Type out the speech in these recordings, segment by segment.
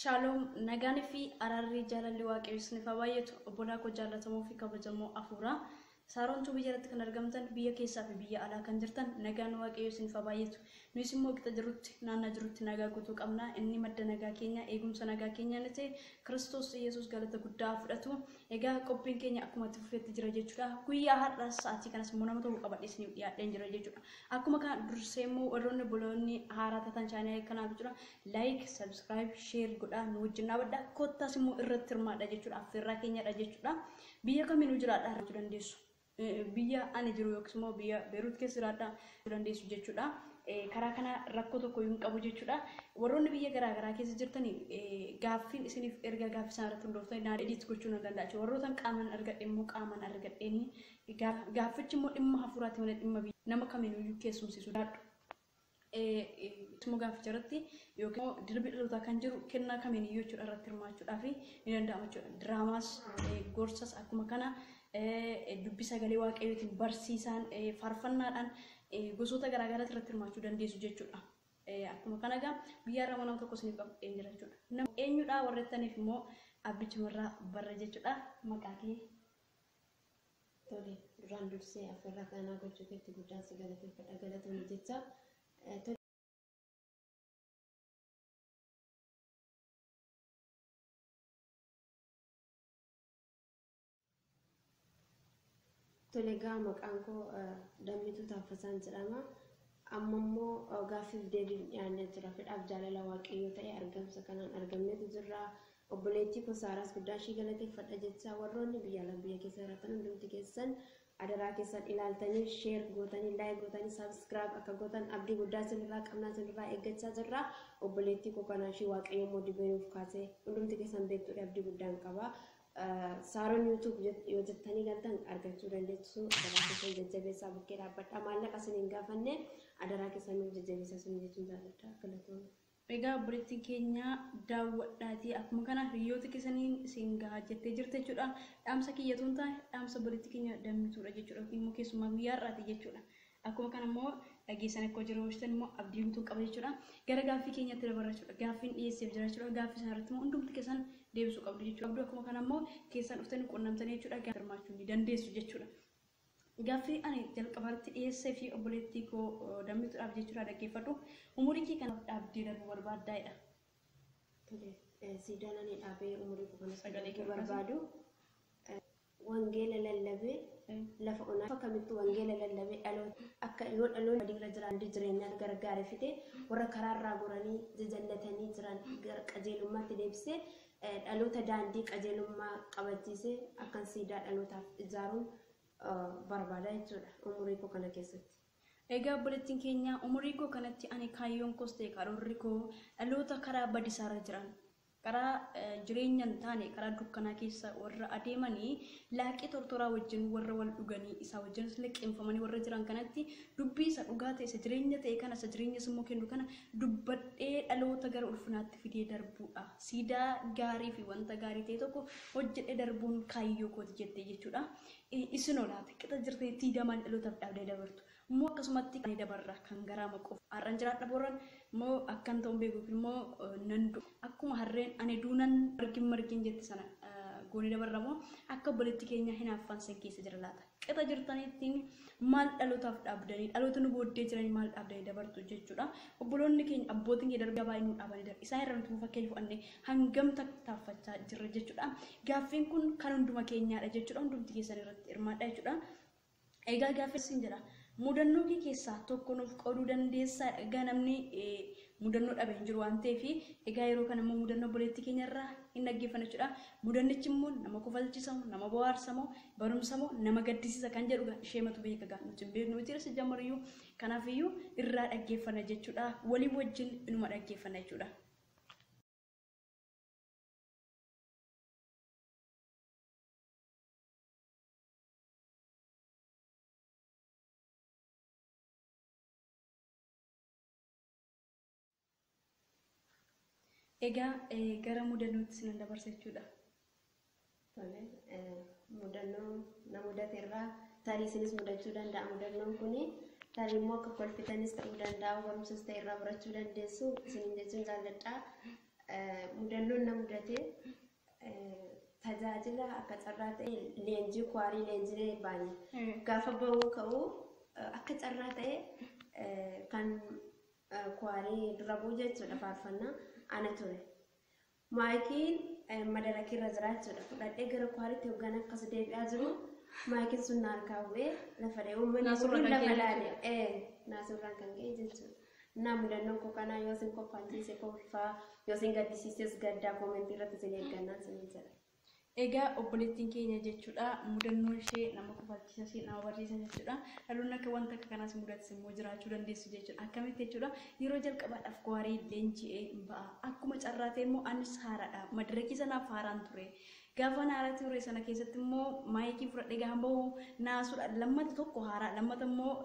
Shalom nagaan fi araarri jaalalli waaqayyo isiniif haa baay'atu obbolaa koo jaallatamoo fi kabajamoo afuuraa Saaroontuu biyya irratti kan argamtan biyya keessaa fi biyya alaa kan jirtan nagaan waaqayyo isiniif haa baay'atu. Nuyis immoo qixa jirutti naannaa jirutti nagaa guutuu qabna. Inni madda nagaa keenya eegumsa nagaa keenya inni ta'e Kiristoos Yesuus galata guddaa fudhatu. Egaa qophiin keenya akkuma itti fufeetti jira jechuudha. Guyyaa har'aas sa'aatii kanas immoo nama tokko qabadhee isiniif dhiyaadheen jira jechuudha. Akkuma kana dursee immoo warroonni obboloonni haaraa taatan chaanaalii kanaaf jechuudha. Like, subscribe, share godhaa nu wajjin dhaabadhaa. Kottaas immoo irratti hirmaadha jechuudha. Affeerraa keenyadha jechuudha. Biyya kamiinuu jiraadhaa jechuu dandeessu. Biyya ani jiru yookiis immoo biyya Beeruut keessa jiraadhaa dandeessu jechuudha. Karaa kana rakkoo tokko hin qabu jechuudha. Warroonni biyya garaa garaa keessa jirtan gaaffiin isiniif erga gaaffii isaan irratti hundooftanii naan edit gochuu nan danda'a jechuudha. Warroota qaamaan argadhe immoo qaamaan argadheeni gaaffichi immoo dhimma hafuuraati malee dhimma biyya nama kamiinuyyuu keessumsiisuu danda'a. Immoo gaafficha irratti yookiin immoo dirbi dhalootaa kan jiru kennaa kamiiniyyuu jechuudha irratti hirmaachuudhaaf ni danda'ama jechuudha. Diraamaas gorsas akkuma kana dubbii sagalee waaqayyootiin barsiisaan faarfannaadhaan gosoota garaa garaatti irratti hirmaachuu dandeessu jechuudha. Akkuma kana egaa guyyaa irraa nama tokko isiniif qabadheen jira jechuudha. Nama eenyudha warra jettaniif immoo abbichumarraa barra jechuudha. Maqaa kee. Tole, duraan dursee affeerraa kanaa gochuu keetti guddaan si galateeffadha. Galatoomii jecha. Tole egaa maqaan koo Dammituu Taaffasaan jedhama. Amma immoo gaaffiif deebiif dhiyaannee jira. Fedhaaf jaalala waaqayyoo ta'e argamsa kanaan argamneetu jirra. Obboleettii koo Saaraas guddaa ishii galateeffadha jecha warroonni biyya alaa biyya keessa jiraatan hundumti keessan adaraa keessan ilaaltanii share gootanii like gootanii subscribe akka gootan abdii guddaa isinirraa qabnaa isinirraa eeggachaa jirra. Obboleettii koo kanaa ishii waaqayyo immoo dibee nuuf kaasee hundumti keessan beektuudha abdii guddaan qaba. Saaroon YouTube yoo jettanii galtan argachuu dandeessu. Adaraa keessan jajjabeessaa bukkee dhaabbadha. Maallaqa isin hin gaafanne adaraa keessan nuuf jajjabeessaa isin jechuun jaalladha. Galatooma. Egaa obboleettiin keenya daawwadhaatii akkuma kana hiriyoota keessaniin isin gahaa jettee jirti jechuudha. Dhaamsa kiyyatu hin taane dhaamsa obboleettii keenya dammituudha jechuudha. Yookiin immoo keessumaa guyyaa har'aati jechuudha. Akkuma kana immoo dhageessan akka hojii hojjetan immoo abdii guutuu qaba jechuudha. Gara gaaffii keenyatti dabarra jechuudha. Gaaffiin dhiyeesseef jira jechuudha. Gaaffii sana irratti immoo hundumti keessan deebisuu qabdu jechuudha. Abduu akkuma kana immoo keessan dhuftanii quunnamtanii jechuudha. Gaaffii hirmaachuu ni dandeessu jechuudha. Gaaffii ani jalqabaatti dhiyeessee fi obboleettii koo dammituudhaaf jechuudha dhaggeeffadhu. Umurii kee kanaaf dhaabdee darbuu barbaaddaa'edha. Tole, siidaan ani dhaabee umurii koo kanas Sagalee darbuu kee barbaadu wangeela lallabee lafa onaa lafa kamittuu wangeela lallabee dhaloota akka yoo dhaloonni badiirra jiran jireenyaa gargaare fite warra karaarraa goranii jajallatanii jiran gara qajeelummaatti deebisee dhaloota daandii qajeelummaa qabachiisee akkan siidaa dhalootaaf ijaaruun barbaada jechuudha umurii koo kana keessatti. Egaa obboleettiin keenya umurii koo kanatti ani kaayyoon koos ta'e karoorri koo dhaloota karaa badisaarra jiran karaa jireenya hin taane karaa dukkanaa keessa warra adeemanii laaqii tortoraa wajjin warra wal dhuganii isaa wajjinis liqeeffamanii warra jiran kanatti dubbii isa dhugaa ta'e isa jireenya ta'e kana isa jireenya immoo kennu kana dubbadhee dhaloota gara ulfinaatti fidee darbuudha. Siidaa gaarii fi wanta gaarii ta'e tokko hojjedhee darbuun kaayyoo kooti jettee jechuudha. Isin olaate qixa jirtee siidaa maal dhalootaaf dhaabdee dabartu. Immoo akkasumatti kan dabarra kan garaa maqoof har'an jiraadha boran immoo akkan ta'uun beeku immoo nan du'a. Akkuma harreen ani duunan margin margin jette sana goonee dabarra moo akka obboleetti keenya hinaaffaan san keessa jira laata. Qixa jirtanitti maal dhalootaaf dhaabdanii dhaloota nu booddee jiranii maal dhaabdanii dabartu jechuudha. Obboloonni keenya abbootiin keenya darbee baay'ee nu dhaabanii darbu. Isaan irraa nuti fakkeenya fudhannee hangam tattaaffachaa jirra jechuudha. Gaaffiin kun kan hunduma keenyaadha jechuudha. Hundumti keessan irratti hirmaadha jechuudha. Egaa gaaffii isin jedha. Mudannoo kee keessaa tokko nuuf qooduu dandeessaa? Egaa namni mudannoo dhabe hin jiru waan ta'eef egaa yeroo kana immoo mudannoo obboleettii keenya irraa hin dhaggeeffanna jechuudha. Mudannichi immoo nama kofalchiisamu, nama bohaarsamu, barumsamu, nama gaddisiisa kan jedhu isheematu beeka gaa nuti hin beeknu miti isa jammariyyuu kanaafiyyuu irraa dhaggeeffanna jechuudha. Walii wajjin inuma dhaggeeffanna jechuudha. Egaa gara mudannootti sinan dabarsa jechuudha. Tole, mudannoo na mudate irraa tarii isinis mudachuu danda'a mudannoon kuni. Tarii immoo akka kolfitanis ta'uu danda'a, barumsas ta'e irraa barachuu dandeessu isiniin jechuun jaalladha. Mudannoon na mudate tajaajila akka carraa ta'e leenjii kwaarii leenjilee baane. Gaafa bahuu ka'u akka carraa ta'e kan kwaarii dura bu'u jechuudha faarfannaa ana ture. Maayikiin madarakirra jira jechuudha. Fudhadhee gara kwaariitti hoggan akkas deebi'aa jiru maayikiin sun na harkaa bu'ee lafa dha'ee uummanni Naasurraan kun kan lafa ka'e laale. Naasurraan kan ka'e jechuudha. Naa mudannoon koo kanaa yoo isin kolfalchiise kolfaa, yoo isin gaddisiises gaddaa, koomentii irratti isin eeggannaa isiniin jedha. Egaa obboleettiin keenya jechuudha mudannoon ishee nama kofalchiisa, nama barsiisa jechuudha. Dhaloonni akka wanta akka kanaas mudatis immoo jiraachuu dandeessu jechuudha. Akkamitti jechuudha, yeroo jalqabaadhaaf kwaarii leenji'ee hin ba'a. Akkuma carraa ta'e immoo anis haaraadha. Madarakii sanaaf haaraan ture. Gaafa haaraa ture sana keessatti immoo maayikii fudhadhee gaafa bahu naasuudha. Lammata tokko haaraa, lammata immoo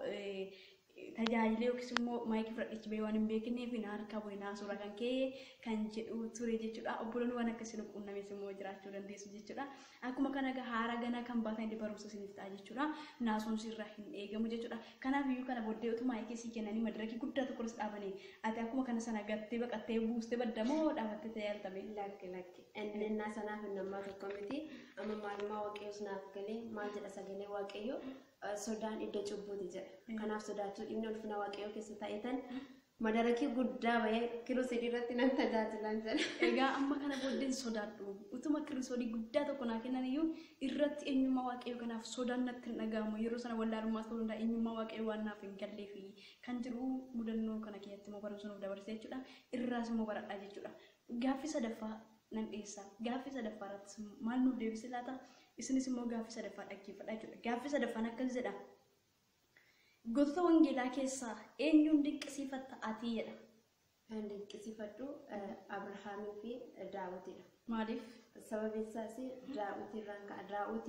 tajaajilee yookiis immoo maayikii fudhadhichi bahee waan hin beekneef na harkaa bu'e, naasuudha kan ka'e kan jedhu ture jechuudha. Obboloonni waan akkasii nu quunnames immoo jiraachuu dandeessu jechuudha. Akkuma kana egaa haaraa ganaa kan baatan illee barumsa isiniif ta'a jechuudha. Naasuun sirraa hin eegamu jechuudha. Kanaaf iyyuu kana booddee utuu maayikii sii kennanii madarakii guddaa tokkos dhaabanii ati akkuma kana sana gattee baqattee buustee baddamoo dhaabattee tajaajiltame? Lakki lakki. Inni innaa sanaaf hin ammaa tokko miti. Amma maalummaa Waaqayyoos naaf galee, maal jedha sagalee Waaqayyoo, sodaan iddoo cubbuuti jedha. Kanaaf sodaachuu dhibni ulfina Waaqayyoo keessa ta'etan madarakii guddaa bahee kiruusidii irratti nan tajaajilan jedha. Egaa amma kana booddeen sodaadhu. Utuma kirisoodii guddaa tokko naa kennan iyyuu irratti eenyummaa Waaqayyoo kanaaf sodaan natti hin dhaga'amu. Yeroo sana wallaalummaas ta'uu danda'a, eenyummaa Waaqayyoo waan naaf hin galleefi kan jiru mudannoo kana keessatti immoo barumsa nuuf dabarse jechuudha. Irraas immoo baradhaa jechuudha. Gaaffii sadaffaa nan dhiyeessa. Gaaffii sadaffaa irrattis maal nuuf deebise laata? Isinis immoo gaaffii sadaffaa dhaggeeffadhaa jechuudha. Gaaffii sadaffaan akkas jedha. Gootota wangeelaa keessaa eenyuun dinqisiifatta ati jedha. Kan dinqisiifadhu Abrahaamii fi Daawitidha. Maaliif? Sababiin isaas Daawit irraan ka'a. Daawit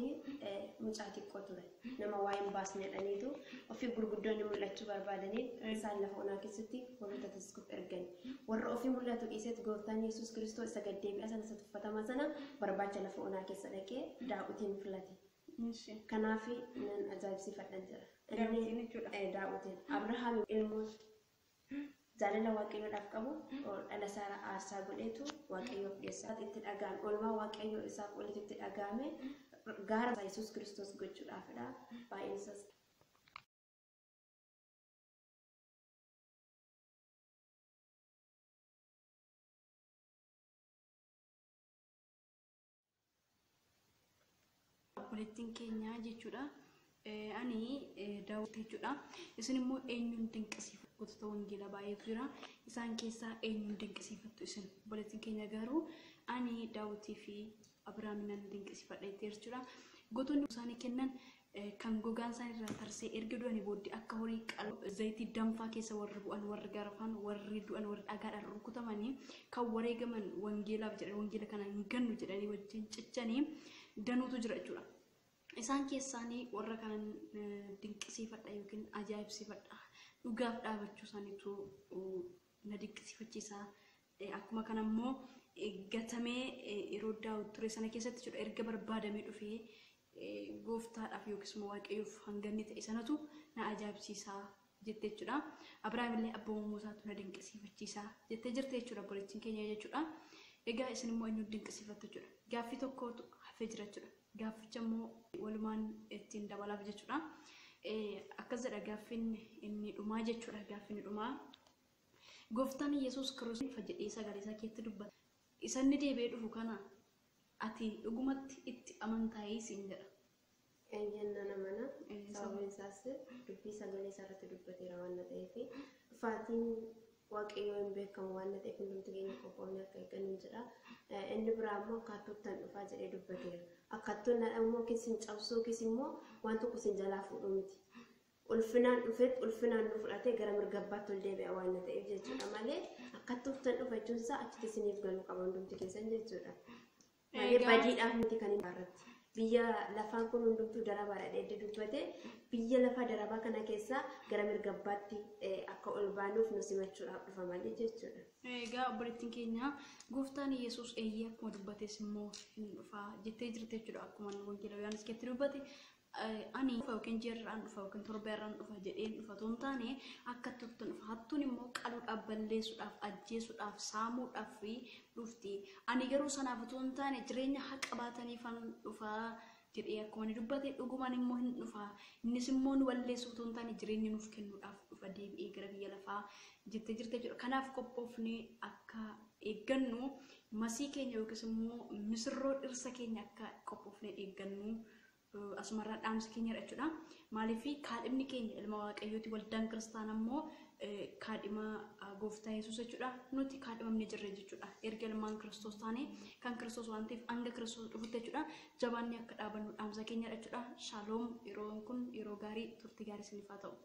mucaa xiqqoo ture. Nama waa hin baasne jedhaniitu ofii gurguddoonni mul'achuu barbaadaniif isaan lafa onaa keessatti warroota tiskuuf ergan. Warra ofii mul'atu dhiiseet gooftaan Yesuus Kiristoos isa gaddeebi'a sana, isa tuffatamaa sana barbaacha lafa onaa keessa dhaqee Daawitiin filate. Kanaaf nan ajaa'ibsiifadhan jira. Daawitiin jechuudha. Daawitiin. Abrahaam ilmoo jaalala Waaqayyoodhaaf qabu dhala isaa aarsaa godheetu Waaqayyoof dhiyeessa. Itti dhaga'ame oolmaa Waaqayyoo isaaf olitti itti dhaga'ame gaara Yesuus Kiristoos gochuudhaafidha. Baay'een isaas Obboleettiin keenya jechuudha. Ani Daawit jechuudha. Isin immoo eenyuun dinqisiifattu? Gootota wangeelaa baay'eetu jira. Isaan keessaa eenyuun dinqisiifattu isin? Obboleettiin keenya garuu ani Daawitii fi Abiraamin nan dinqisiifadha jettee jechuudha. Gootonni isaanii kennan kan gogaan isaanii irraa tarsee erga du'anii booddee akka horii qaluu zayitii danfaa keessa warri bu'an, warri garafaan, warri du'an, warri dhagaadhaan rukutamanii kan wareegaman wangeelaaf jedhan, wangeela kana hin gannu jedhanii wajjin cichanii danuutu jira jechuudha. Isaan keessaanii warra kanan dinqisiifadha yookiin ajaa'ibsiifadha. Dhugaaf dhaabachuu isaaniitu na dinqisiifachiisa. Akkuma kana immoo gatamee yeroo Daawit ture sana keessatti jechuudha erga barbaadamee dhufee gooftaadhaaf yookiis immoo Waaqayyoof hanganni ta'e sanatu na ajaa'ibsiisa jette jechuudha. Abiraam illee abboomamuu isaatu na dinqisiifachiisa jettee jirte jechuudha obboleettiin keenya jechuudha. Egaa isin immoo eenyuun dinqisiifattu jechuudha? Gaaffii tokkotu hafee jira jechuudha. Gaafficha immoo walumaan ittiin dabalaaf jechuudha. Akkas jedha gaaffiin inni dhumaa jechuudha. Gaaffiin inni dhumaa. Gooftaan Yesuus Kiristoos jedhee sagalee isaa keessatti dubbata. Isa inni deebi'ee dhufu kana ati dhugumatti itti amantaayii siin jedha. Eeyyeen, nan amana. Sababiin isaas dubbii sagalee isaa irratti dubbateera waan ta'eef, dhufaatiin Waaqayyoo hin beekamu waan ta'eef hundumti keenya qophoofne akka eeggannu jedha. Inni biraa immoo akkaatuttan dhufaa jedhee dubbateera. Akkaattuun immoo yookiis cabsuu yookiis immoo waan tokko sin jalaa fuudhuu miti. Ulfinaan dhufeet ulfinaan nu fudhatee gara mirga abbaatti ol deebi'a waan ta'eef jechuudha malee akkaatuttan dhufa jechuun isaa achitti isiniif galuu qaba hundumti keessan jechuudha. Malee badiidhaaf miti kan inni irratti. Biyya lafaan kun hundumtuu darabaadha dheedde dubbate, biyya lafaa darabaa kana keessaa gara mirga abbaatti akka ol baanuuf nu simachuudhaaf dhufa malee jechuudha. Egaa obboleettiin keenya gooftaan Yesuus eeyyee akkuma dubbates immoo hin dhufaa jettee jirte jechuudha. Akkuma wangeela Yohaannis keessatti dubbate Ani dhufa yookiin ji'arraan dhufa yookiin torbeerraan dhufa jedheen dhufa otoo hin taane akka hattuutti dhufa. Hattuun immoo qaluudhaaf, balleessuudhaaf, ajjeesuudhaaf, saamuudhaaf dhufti. Ani garuu sanaaf otoo hin taane jireenya haqa baataniifan dhufa jedhee akkuma inni dubbate dhugumaan immoo hin dhufa. Innis immoo nu balleessuuf otoo hin taane jireenya nuuf kennuudhaaf dhufa deebi'ee gara biyya lafaa jettee jirti jechuudha. Kanaaf qophoofnee akka eeggannu masii keenya yookiis immoo misirroo dhirsa keenya akka qophoofnee eeggannu asumarraa dhaamsa keenyadha jechuudha. Maaliif kaadhimni keenya ilma waaqayyooti, waldaan kiristaanaa immoo kaadhima gooftaa Yesuus jechuudha. Nuti kaadhimamne jirra jechuudha. Erga ilmaan Kiristoos taane kan Kiristoos waan ta'eef hanga Kiristoos dhufutti jechuudha. Jabaanni akka dhaabannu dhaamsa keenyadha jechuudha. Shaaloom, yeroon kun yeroo gaarii, turtii gaarii isiniif haa ta'u.